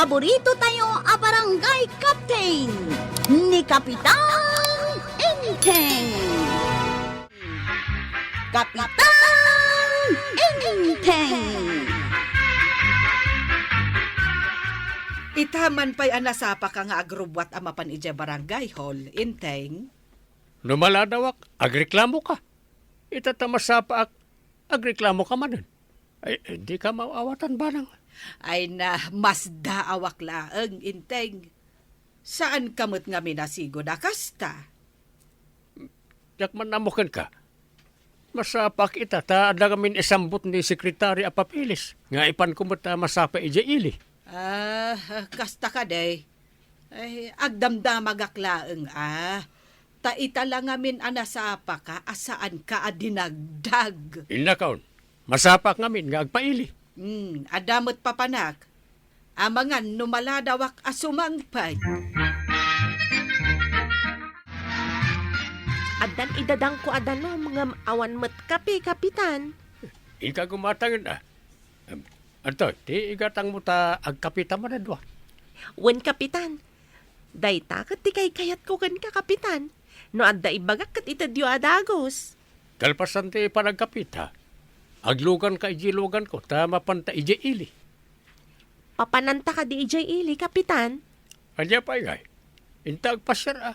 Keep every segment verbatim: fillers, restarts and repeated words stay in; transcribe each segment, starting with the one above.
Paborito tayo a barangay captain, ni Kapitan Enteng. Kapitan Enteng. Ita man pay a nasapaka nga agrubbuat a mapan idiay barangay hall, Enteng. No maladawak, agreklamoka. Ita ta masapaak, agreklamoka manen. Ay, dika maaw-awatan, Banang. Ay na, masdaawak laeng, Enteng. Saanka met ngamin a sigud a kasta? Diak man ammo kenka. Masapaak ita ta adda ngamin isambut ni sekretary a papeles nga ipanko met a masapa idiay ili. Ah, kasta kadi. Ay, agdamdamagak laeng a. Ta ita la ngamin a nasapaka a saanka a dinagdag. Innakaon. Masapaak ngamin nga agpaili. Hmm, adda met papanak. Amangan no maladawak a sumangpet. Addan idadangko a danum ngem awan met kape, Kapitan. Inka gumatangen a. Em, adtoy, ti igatangmo ta agkapeta man a dua. Wen, Kapitan. Dayta ket ti kaykayatko kenka, Kapitan. No adda ibagak ket itedyo a dagus. Kalpasan ti panagkapeta, agluganka idiay luganko ta mapanta idiay ili. Papananta kadi idiay ili, Kapitan? Ania pay ngay? Inta agpasiar a.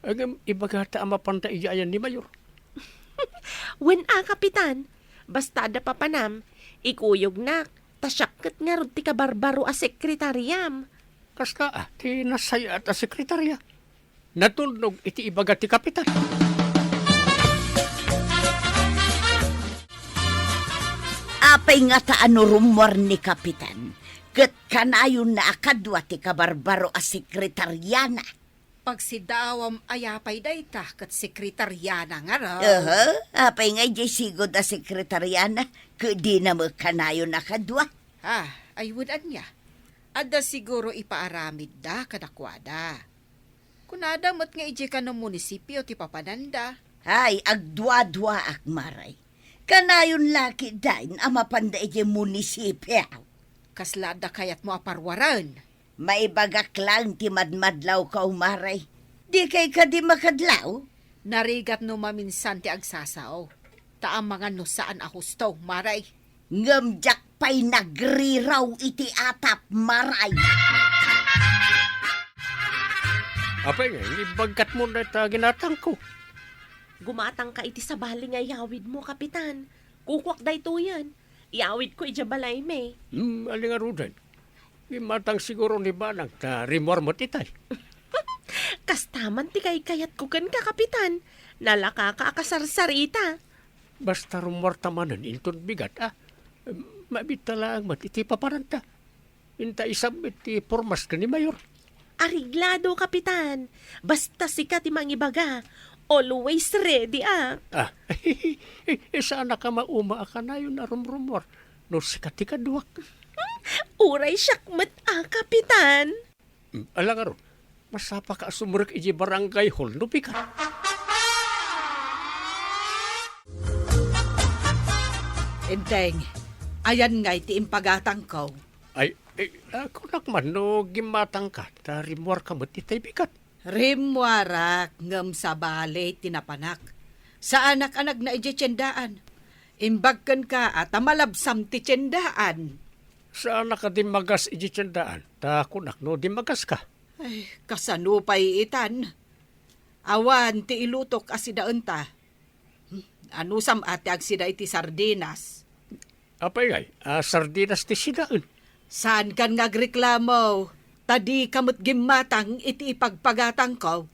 Ngem ibagata a mapanta idiay ayan ni Mayor. Wen a, Kapitan. Basta adda papanam, ikuyognak, ta siak ket ngarud ti kabarbaro a sekretariam. Kasta a, ti nasayaat a sekretarya. Natulnog iti ibaga ti kapitan. Apay ngata a no rummuar ni kapitan, ket kanayonna a kadua ti kabarbaro a sekretariana? Pagsidaawam aya pay dayta ket sekretariana ngarud. Aha, apay nga idiay sigud a sekretariana, ket dina met kanayon a kadua? Ah, ay wen ania. Adda siguro ipaaramidda kadakuada. Kunada met nga idiay kano munisipio ti papananda. Ay, agduaduaak, Maray. Kanayon la ketdin a mapanda idiay munisipio. Kasla adda kayatmo a parwaren? Maibagak laeng ti madmadlawko, Maray. Dikay kadi makadlaw? Narigat no maminsan ti agsasao. Ta amangan no saan a husto, Maray. Ngem diak pay nagriraw iti atap, Maray. Apay nga, ibagkatmo dayta ginatangko. Gumatangka iti sabali nga iyawidmo, Kapitan. Kukuak daytoyen. Iyawidko idiay balaymi. Hmm, ali ngaruden. Ginmatang siguro ni Banang ta rimmuar met itay. Kasta man ti kaykayatko kenka, Kapitan. Nalakaka a kasarsarita. Basta rummuarta manen inton bigat, a. Mabitta laeng met iti papananta. Inta isubmit ti pormas ken ni Mayor. Areglado, Kapitan. Basta sika ti mangibaga. Always ready, a. Ah, saanak a mauma a kanayon a rumrummuar no sika ti kaduak. Uray siak met a, Kapitan. Hmm, ala ngarud, masapaka a sumrek idiay barangay hall no bigat. Enteng, ayan ngay ti impagatangko. Ay, eh, ah, kunak man no gimmatangka, ta rimmuarka met itay bigat. Rimmuarak ngem sabali ti napanak. Saanak a nagna idiay tiendaan. Imbag kenka a ta malabsam ti tiendaan. Saanak a dimmagas idiay tiendaan, ta kunak no dimmagaska. Ay, kasano pay itan? Awan ti ilutok a sidaenta. Hmm, anusam a ti agsida iti sardinas? Apay ngay, a sardinas ti sidaen? Saankan nga agreklamo, ta dika met gimmatang iti ipagpagatangko.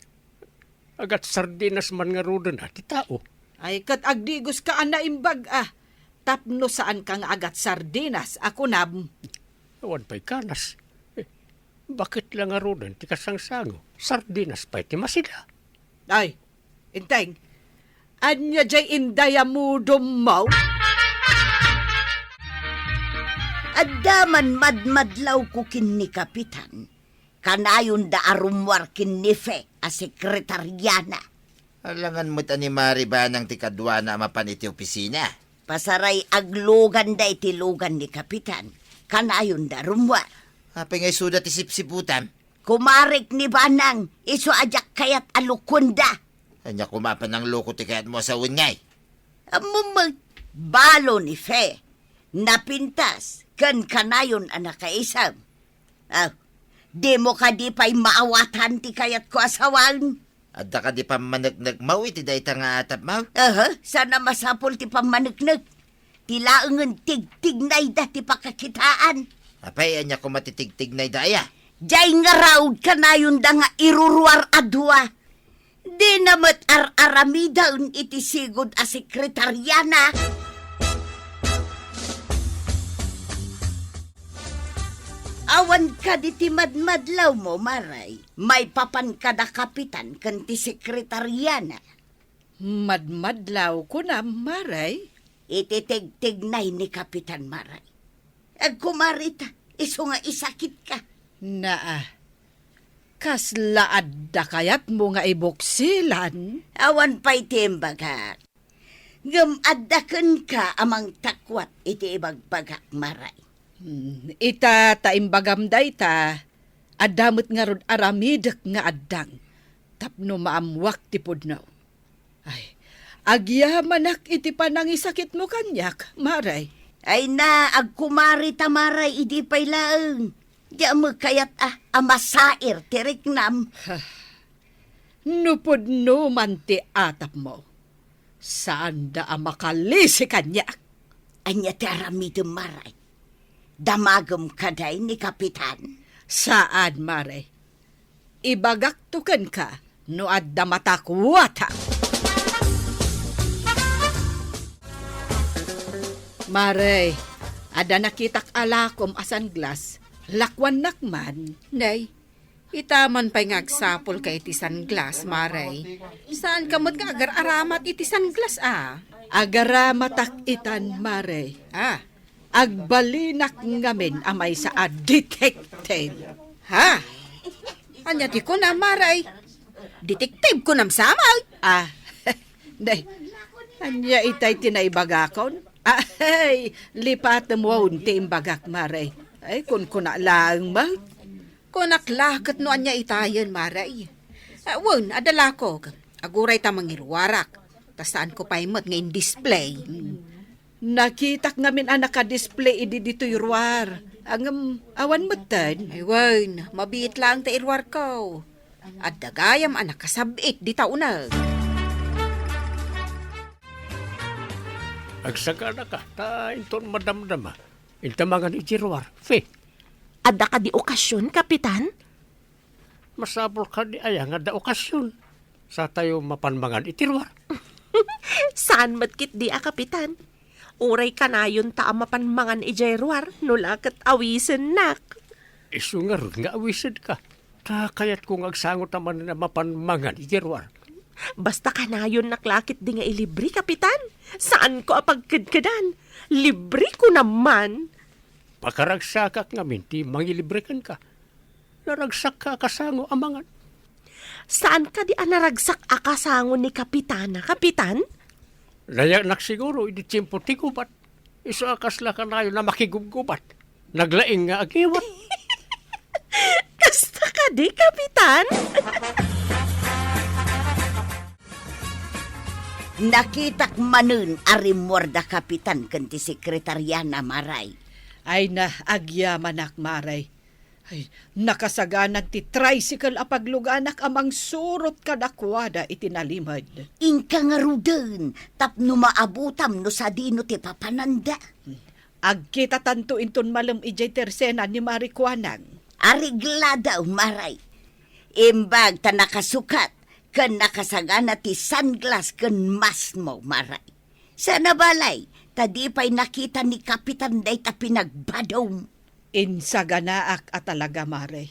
Agat sardinas man ngaruden a ti tao. Ay, ket agdigoska a naimbag a, tapno saanka nga agat sardinas a kunam. Awan pay kanas. Eh, bakit la ngaruden ti kasangsango? Sardinas pay ti masida. Ay, Enteng, ania jay indayamudom mo? Adda man madmadlawko ken ni Kapitan. Kanayonda a rummuar ken ni Fe a sekretariana. Alangan met a ni Mari Banang ti kaduana a mapan iti opisina. Pasaray agluganda iti lugan ni Kapitan. Kanayonda rummuar. Apay nga isuda ti sipsiputam? Kumarek ni Banang, isu a diak kayat a lukuenda. Ania koma pay nangluko ti kayatmo a sawen ngay? Ammom met, balo ni Fe, napintas, ken kanayon a nakaisem. Ah, dimo kadi pay maawatan ti kayatko a sawen? Adda kadi pammaneknekmo iti dayta nga atapmo? Aha, saan a masapul ti pammaneknek. Ti laengen tigtignayda ti pakakitaan. Apay, ania koma ti tigtignayda aya? Diay ngarud kanayonda nga iruruar a dua. Dina met ar-aramiden iti sigud a sekretariana. Awan kadi ti madmadlawmo, Maray? Maipapan kada kapitan ken ti sekretariana. Madmadlaw kunam, Maray? Iti tigtignay ni Kapitan, Maray. Agkumarita, isu nga isakitka. Naa, kasla adda kayatmo nga ibuksilan? Awan pay ti imbagak. Ngem adda kenka a mangtakuat iti ibagbagak, Maray. Hmm, ita ta imbagam dayta, adda met ngarud aramidek nga addang tapno maammuak ti pudno. Ay, agyamanak iti panangisakitmo kaniak, Maray. Ay na, agkumarita, Maray, idi pay laeng. Diak met kayat a, a masair ti riknam. No pudno man ti atapmo, saanda a makalisi kaniak. Ania ti aramidem, Maray? Damagem kadi ni Kapitan? Saan, Maray. Ibagakto kenka no adda matakuatak. Maray, adda nakitak a lakom a sunglass. Lakuannak man. Nay, ita man pay nga agsapulka iti sunglass, Maray. Saanka met nga agar-aramat iti sunglass, a? Agaramatak itan, Maray. Ah. Agbalinak ngamin a maysa a detective. Ha? Ania ti kunam, Maray? Detective kunam sa met? Ah, day, ania itay ti naibagakon? Ay, lipatem waon ti imbagak, Maray. Ay, kunkuna laeng met. Kunak la ket no ania itayen, Maray. Ah, wen, adda lakok. Aguray ta mangiruarak. Ta saanko pay met nga in-display. Nakitak ngamin a naka-display idi ditoy ruar. Ngem awan metten. Ay, wen, mabiit laeng ta iruarko. Adda gayam a nakasab-it dita uneg. Agsaganaka, ta inton madamdama, inta mangan iti ruar. Fe. Adda kadi okasion, Kapitan? Masapul kadi aya nga adda okasion? Satayo mapan mangan iti ruar. Saan met ketdi a, Kapitan. Uray kanayon ta a mapan mangan idiay ruar, no la ket awisennak. Isu ngarud nga awisenka. Ta kayatko nga agsango ta manen a mapan mangan idiay ruar. Basta kanayonnak la ketdi nga ilibre, Kapitan. Saanko a pagkedkedan. Libreko naman. Pakaragsakak ngamin ti mangilibre kenka. Naragsakka a kasango a mangan. Saan kadi a naragsak a kasango ni Kapitana, Kapitan? Nayaknak siguro idi tiempo ti gubat. Isu a kasla kanayon a makigubgubat. Naglaing nga agiwat. Kasta kadi, Kapitan? Nakitak manen a rimmuar da Kapitan ken ti sekretariana, Maray. Ay na, agyamanak, Maray. Ay, nakasagana ti tricycle a pagluganak a mangsurot kadakuada iti nalimed. Inka ngaruden, tapno maabutam no sadino ti papananda. Agkitatanto inton malem idiay tersena ni Mari Kuanang. Areglada, Maray. Imbag ta nakasukat, ken nakasagana ti sunglass ken maskmo, Maray. Saan a balay, ta di pay nakita ni Kapitan dayta pinagbadom. Insaganaak a talaga, Maray.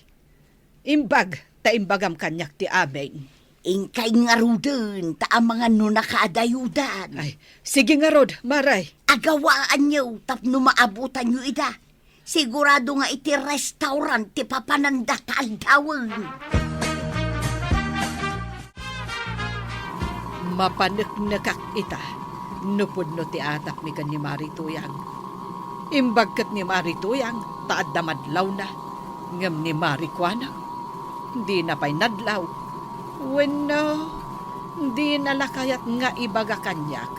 Imbag ta imbagam kaniak ti amin. Inkay ngaruden ta amangan no nakaadayodan. Ay, sige ngarud, Maray. Agawaanyo tapno maabutanyo ida. Sigurado nga iti restaurant ti papananda ta aldawen. Mapaneknekak ita no pudno ti atapmi ken ni Mari Tuyang. Imbag ket ni Mari Tuyang ta adda madlawna. Ngem ni Mari Kuanang, dina pay nadlaw. Wenno, dina la kayat nga ibaga kaniak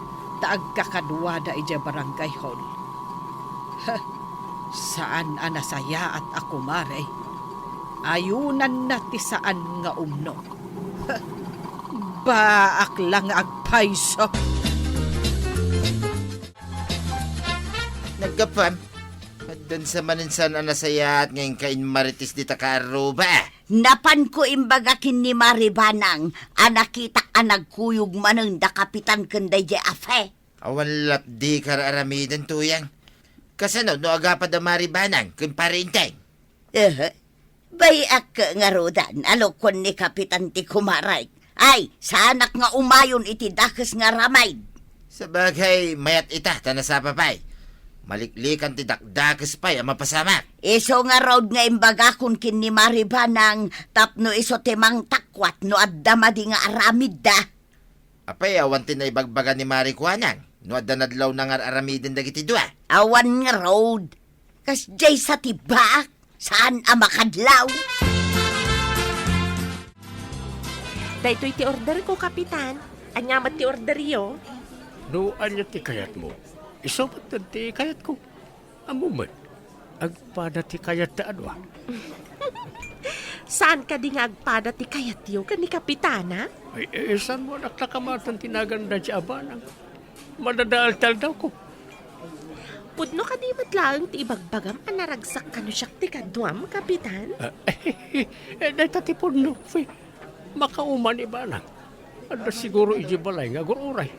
ta agkakaduada idiay barangay hall. Saan a nasayaat a kumare. Ayunanna ti saan nga umno. Baak la nga agpayso. Naggapuam, addan sa manen saan a nasayaat nga inka inmarites dita kaarruba. Napanko imbaga ken ni Mari Banang a nakitak a nagkuyog manen da Kapitan ken daydiay a Fe. Awan lat dika ar-aramiden, Tuyang. Kasano no agapa da Mari Banang ken Pare Enteng? Ehe. Bay-ak ngaruden a no kuan ni Kapitan ti kumarek. Ay, saanak nga umayon iti dakes nga aramid. Sabagay, mayat ita ta nasapa pay. Maliklikan ti dakdakes pay a mapasamak. Isu ngarud nga imbagakon ken ni Mari Banang tapno isu ti mangtakwat no adda madi nga aramidda. Apay, awan ti naibagbaga ni Mari Kuanang no adda nadlawna nga ar-aramiden dagiti dua? Awan ngarud. Kasdiay sa ti baak, saan a makadlaw. Daytoy ti orderko, Kapitan. Ania met ti orderyo? No ania ti kayatmo, isu met ti kayatko. Ammom met, agpada ti kayatta a dua. Saan kadi nga agpada ti kayatyo ken ni Kapitana? Ay, eh, saan mo anak nakamaten ti nagan daydiay a banang? Madadael ti aldawko. Pudno kadi met laeng ti ibagbagam a naragsak kano siak ti kaduam, Kapitan? Ah, eh, dayta ti pudno, Fe. Makauma ni Banang. Adda siguro idiay balay nga agur-uray.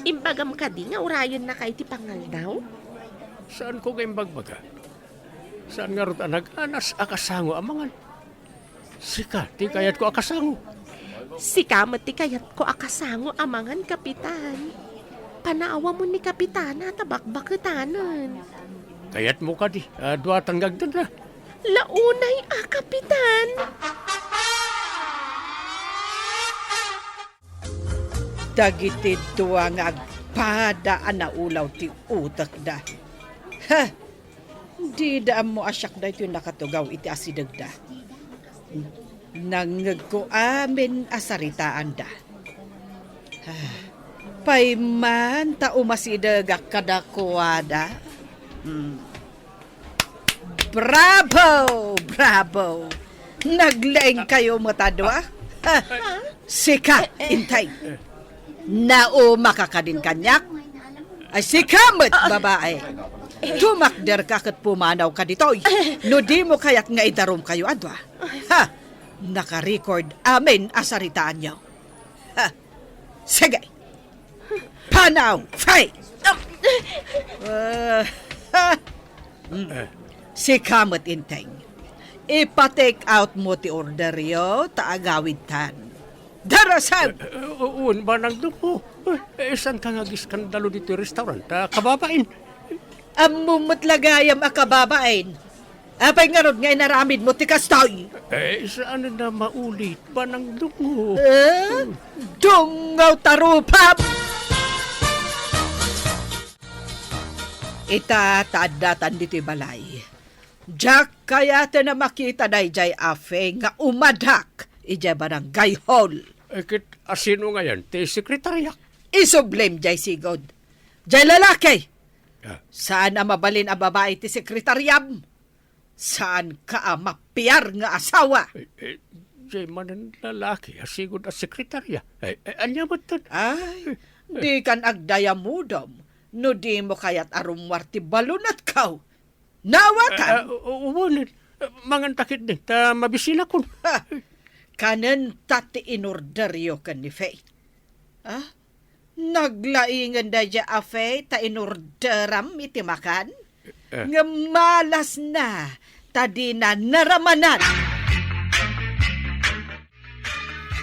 Imbagam kadi nga urayennaka iti pangaldaw? Saanko nga imbagbaga. Saan ngarud a naganas a kasango a mangan. Sika ti kayatko a kasango. Sika met ti kayatko a kasango a mangan, Kapitan. Panaawamon ni Kapitana ta bakbaketanen. Kayatmo kadi a duatan nga agdedda? Launay a, Kapitan. Dagiti dua nga agpada a naulaw ti utekda. Ha! Dida ammo a siak daytoy nakatugaw iti asidegda. Nangngegko amin a saritaanda. Ah, pay man ta umasidegak kadakuada. Hmm. Bravo! Bravo! Naglaingkayo met a dua. Ah, sika, Enteng. Naumaka kadin kaniak? Ay, sika met, babae. Tumakderka ket pumanawka ditoy. No dimo kayat nga idarumkayo a dua. Ha? Naka-record amin a saritaanyo. Ha? Sige. Panaw, Fe! Ah, ha? Mm. Sika met, Enteng. Ipa-take out mo ti orderyo ta agawidtan. Darasem! Eh, eh, wen, Banang Dunggo. Eh, eh, saanka nga agiskandalo ditoy restaurant a kababain? Ammom met la gayam a kababain. Apay ngarud nga inaramidmo ti kastoy? Eh, saan a maulit, Banang Dunggo. Eh? Dungaw ta rupam! Ita ta addatan ditoy balay. Diak kayaten a makita daydiay a Fe nga umadak idiay barangay hall. Eh, ket asino ngayan ti sekretariak? Isublim diay sigud. Diay lalaki! Ah. Saan a mabalin a babai ti sekretariam? Saanka a mapiar nga asawa? Eh, eh, diay manen lalaki a sigud a sekretaria. Eh, eh, ania met ten? Ay, dikan agdayamudom no dimo kayat a rummuar ti balunetko. Naawatan? Eh, eh, u-, u-, wen, eh, manganta ketdi ta mabisinakon. Ha! Kanenta ti inorderyo ken ni Fe. Ah? Naglaingen daydiay a Fe ta inorderam iti makan? Eh. Ngem malasna ta dina naramanan.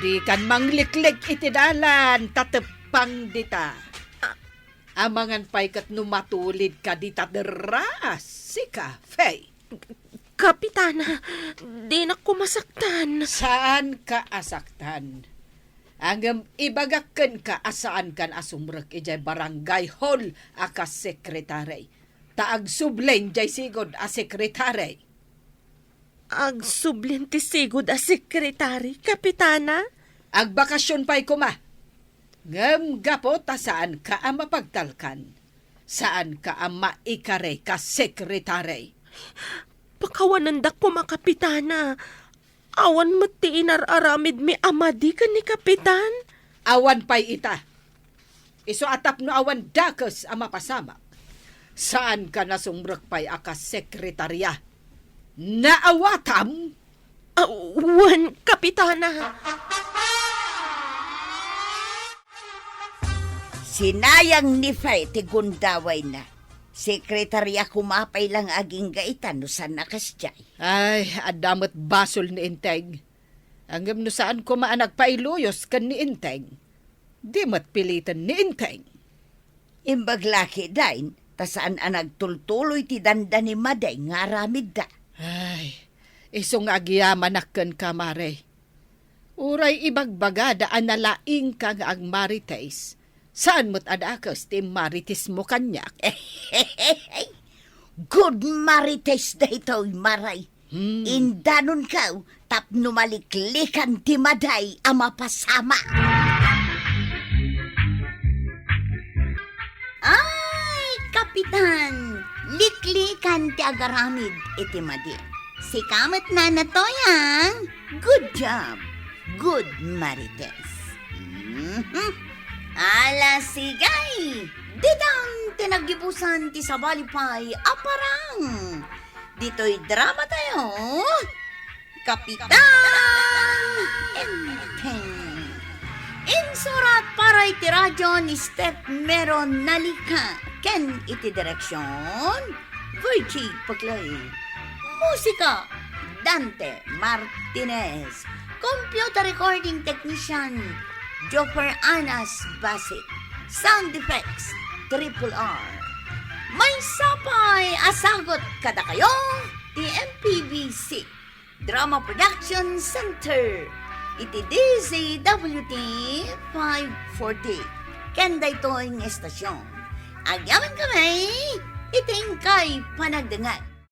Dikan mangliklik iti dalan ta teppang dita. Amangan pay ket no matulidka dita derra, sika, Fe. Kapitana, dinak koma saktan. Saanka a saktan. Ngem ibagak kenka a saankan a sumrek idiay barangay hall a kas sekretari. Ta agsubling diay sigud a sekretari. Agsublin ti sigud a sekretari, Kapitana? Agbakasion pay koma. Ngem gapu ta saanka a mapagtalkan, saanka a maikari kas sekretari. Pakawanendak koma, Kapitana. Awan met ti inar-aramidmi a madi ken ni Kapitan. Awan pay ita. Isu a tapno awan dakes a mapasamak, saanka nasumrek pay a kas sekretaria. Naawatam? Ah, wen, Kapitana. Sinayang ni Fe ti gundawayna. Sekretaria koma pay la nga agingga ita no saan a kasdiay. Ay, adda met basol ni Enteng. Ngem no saan koma a nagpailuyos ken ni Enteng, di met piliten ni Enteng. Imbag la ketdin, ta saan a nagtultuloy ti danda ni Madi nga aramidda. Ay, isu nga agyamanak kenka, Mare. Uray ibagbagada a nalaingka nga agmarites, saan met a dakes ti maritismo kaniak. Good marites daytoy, Mare. Hmm. Indanonko tapno maliklikan ti Madi a mapasamak. Ay, Kapitan, liklikan ti agaramid iti Madi. Sika met, Nana Toyang. Good job. Good marites. Mhm. Ala, sige. Ditan ti naggibusan ti sabali pay a parang. Ditoy drama tayo, Kapitan Enteng. Insurat para iti radyo ni Steph Mero Nalika ken iti direksyon, Virgie Paglae. Musika, Dante Martinez. Computer recording technician, Joffer Anas Basit. Sound effects, Triple R. Maysa pay a sagut kadakayo ti M P B C Drama Production Center iti D Z W T five forty. Ken daytoy nga estasyon, agyamankami iti inkay panagdengngeg.